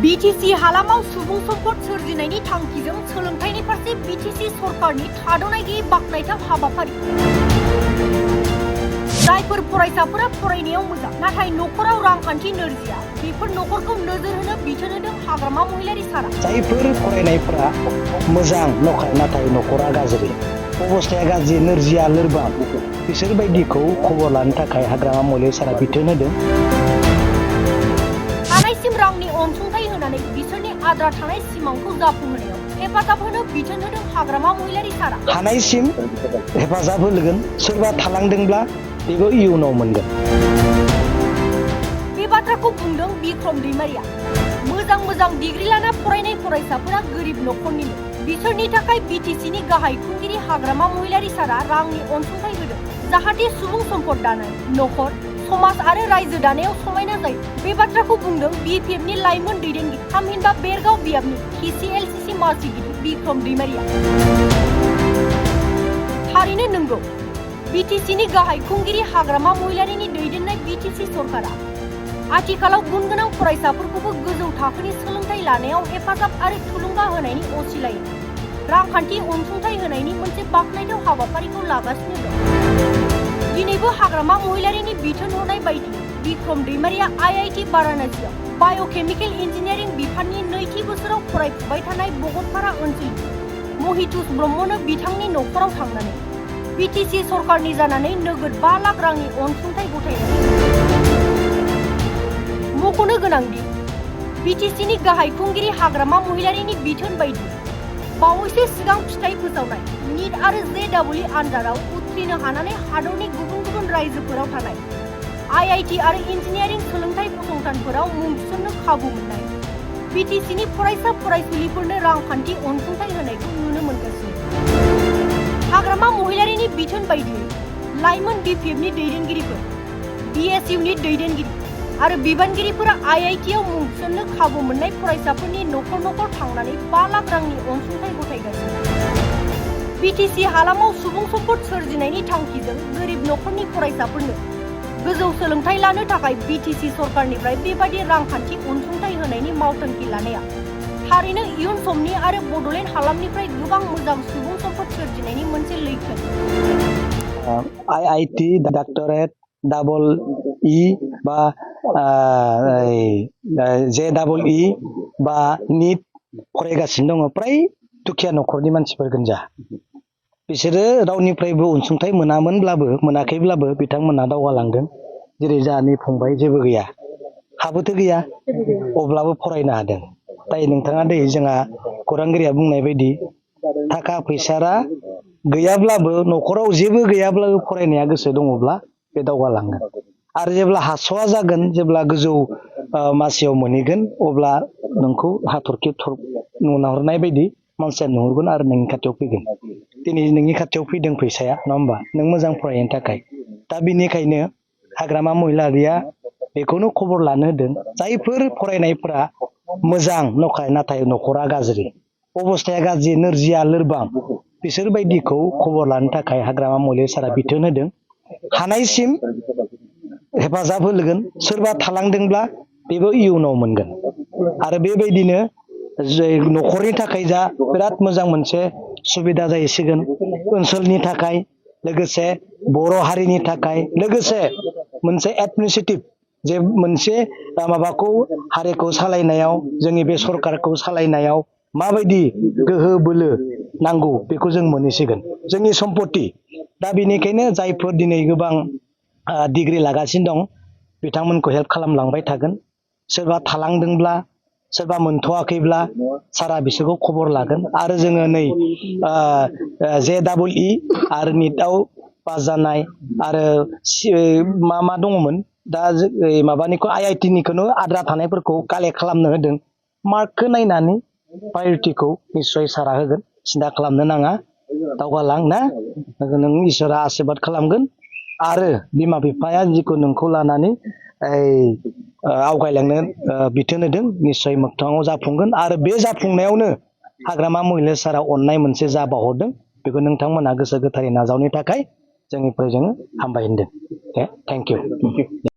BTC हालामाव सुबुं सम्पद सोरजिनायनि थांखिजों सोलोंथाइनि फारसे बीटीसी सरकारनि थाद'नाय गैयै बाखनायथाव हाबाफारि। जायफोर फरायसाफोरा फरायनायाव मोजां नाथाय नखराव रांखान्थि नोरजिया बेफोर नखरखौ नोजोर होनो बिथोन होदों हाग्रामा महिलारि सारा। जायफोर फरायनायफोरा मोजां नाथाय नखरा गाज्रि अबस्थाया गाज्रि नोरजिया लोरबां बिसोर बायदिखौ खबर लानो थाखाय हाग्रामा महिलारि सारा बिथोन होदों। हानायसिम रांनि अनसुंथाइ होनानै बिसोरनि आद्रा थानाय सिमांखौ जाफुंहोनायाव हेफाजाब होनो बिथोन होदों हाग्रामा महिलारि सारा। हानायसिम हेफाजाब होगोन सोरबा थालांदोंब्ला बेबो इयुनाव मोनगोन। बे बाथ्राखौ बुंदों बिक्रम दैमारिया। मोजां डिग्री लाना फरायनाय फरायसाफोरा गोरिब नखरनिनो बिसोरनि थाखाय बीटीसीनि गाहाय खुंगिरि हाग्रामा महिलारि सारा रांनि अनसुंथाइ होदों जाहाथे सुबुं सम्पद दानाय नखर समाज आरो रायजो दानायाव समायना जायो। बे बाथ्राखौ बुंदों बीपीएफनि लाइमोन दैदेनगिरि थामहिनबा बेरगाव बियाबनि KCLCC मासिगिरि बिक्रम दैमारिया। थारैनो नंगौ बीटीसीनि गाहाय खुंगिरि हाग्रामा महिलारिनि दैदेननाय बीटीसी सरकारा आथिखालाव गुनगोनां फरायसाफोरखौबो गोजौ थाखोनि सोलोंथाइ लानायाव हेफाजाब आरो थुलुंगा होनायनि असिलायै रांखान्थि अनसुंथाइ होनायनि मोनसे बाखनायथाव हाबाफारिखौ लागासिनो दं। दिनैबो हाग्रामा महिलारिनि बिथोन हरनाय बायदि बिक्रम दैमारिया IIT बाराणसियाव बाय'केमिकेल इन्जिनियारिं बिफाननि नैथि बोसोराव फरायफुबाय थानाय बगतपारा ओनसोलनि महितुस ब्रह्मनो बिथांनि नखराव थांनानै बीटीसी सरकारनि जानानै नोगोद 5 लाख रांनि अनसुंथाइ गथायनाय। मख'नो गोनांदि बीटीसीनि गाहाय खुंगिरि हाग्रामा महिलारिनि बिथोन बायदि बावैसो सिगां फिथाइ फोसावनाय नीट आरो JEE आनजादाव उथ्रिनो हानानै हादरनि गुबुन रायजोफोराव थानाय IIT आरो इन्जिनियारिं सोलोंथाइ फसंथानफोराव मुं थिसननो खाबु मोननाय बीटीसीनि फरायसा फरायसुलिफोरनो रांखान्थि अनसुंथाइ होनायखौ नुनो मोनगासिनो। हाग्रामा महिलारिनि बिथोन बायदियै लाइमोन BPFनि दैदेनगिरिफोर BSUनि दैदेनगिरि आरो बिबानगिरिफोरा IITआव मुं थिसननो खाबु मोननाय फरायसाफोरनि नखर थांनानै 5 लाख रांनि अनसुंथाइ गथायगासिनो। बीटीसी हालामाव सुबुं सम्पद सोरजिनायनि थांखिजों गोरिब नखरनि फरायसाफोरनो गोजौ सोलोंथाइ लानो थाखाय बीटीसी सरकारनिफ्राय बेबादि रांखान्थि अनसुंथाइ होनायनि मावथांखि लानाया थारैनो इयुन समनि आरो बडलेण्ड हालामनिफ्राय गोबां मोजां सुबुं सम्पद सोरजिनायनि मोनसे लैखोन। IIT डक्टरेट EE बा JEE बा नीट फरायगासिनो दङ फ्राय दुखिया नखरनि मानसिफोर गोनजा बिसोरो रावनिफ्रायबो अनसुंथाइ मोनाखैब्लाबो बिथांमोनहा दावगालांदों। जेरै जाहानि फंबाय जेबो गैया हाबोथ गैया अब्लाबो फरायनो हादों। दायो नोंथाङा दै जोंहा खौरांगिरिया बुंनाय बायदि थाखा फैसा गैयाब्लाबो नखराव जेबो गैयाब्लाबो फरायनाया गोसो दङब्ला बे दावगालांगोन आरो जेब्ला हास'वा जागोन जेब्ला गोजौ मासियाव मोनहैगोन अब्ला नोंखौ हाथरखि नुहरनाय बायदि मानसिया नुहरगोन आरो नोंनि खाथियाव फैगोन। दिनै नोंनि खाथियाव फैदों फैसाया नङा होमबा नों मोजां फरायनो थाखाय। दा बेनिखायनो हाग्रामा महिलारिया बेखौनो खबर लानो होदों जायफोर फरायनायफोरा मोजां नाथाय नखरा गाज्रि अबस्थाया गाज्रि नोरजिया लोरबां बिसोर बायदिखौ खबर लानो थाखाय हाग्रामा महिलारि सारा बिथोन होदों। हानायसिम हेफाजाब होगोन सोरबा थालांदोंब्ला बेबो इयुनाव मोनगोन आरो बेबायदिनो नखरनि थाखाय जा बिराद मोजां मोनसे सुबिदा जाहैसिगोन ओनसोलनि थाखाय लोगोसे बर' हारिनि थाखाय लोगोसे मोनसे एडमिनिस्ट्रेटिभ जे मोनसे माबाखौ हारिखौ सालायनायाव जोंनि बे सरकारखौ सालायनायाव माबायदि गोहो बोलो नांगौ बेखौ जों मोनहैसिगोन जोंनि सम्पति। दा बेनिखायनो जायफोर दिनै गोबां डिग्री लागासिनो दं बिथांमोनखौ हेल्प खालामलांबाय थागोन। सोरबा थालांदोंब्ला सोरबा मोनथ'वाखैब्ला सारा बिसोरखौ खबर लागोन आरो जोङो नै JEE आरो नीटआव पास जानाय आरो मा दङमोन दा माबानिखौ IIT निखौनो आद्रा थानायफोरखौ कालेक्ट खालामनो होदों। मार्कखौ नायनानै प्रायरिटिखौ निस्सय सारा होगोन सिन्था खालामनो नाङा दावगालां ना नों इसोरा आशीर्बाद खालामगोन आरो बिमा बिफाया जिखौ नोंखौ लानानै आवगायलांनो बिथोन होदों निस्सय मोगथाङाव जाफुंगोन आरो बे जाफुंनायावनो हाग्रामा महिलारि सारा अननाय मोनसे जा बावहरदों बेखौ नोंथांमोनहा गोसो गोथारै नाजावनो थाखाय जोंनिफ्राय जोङो हामबाय होनदों। Thank you.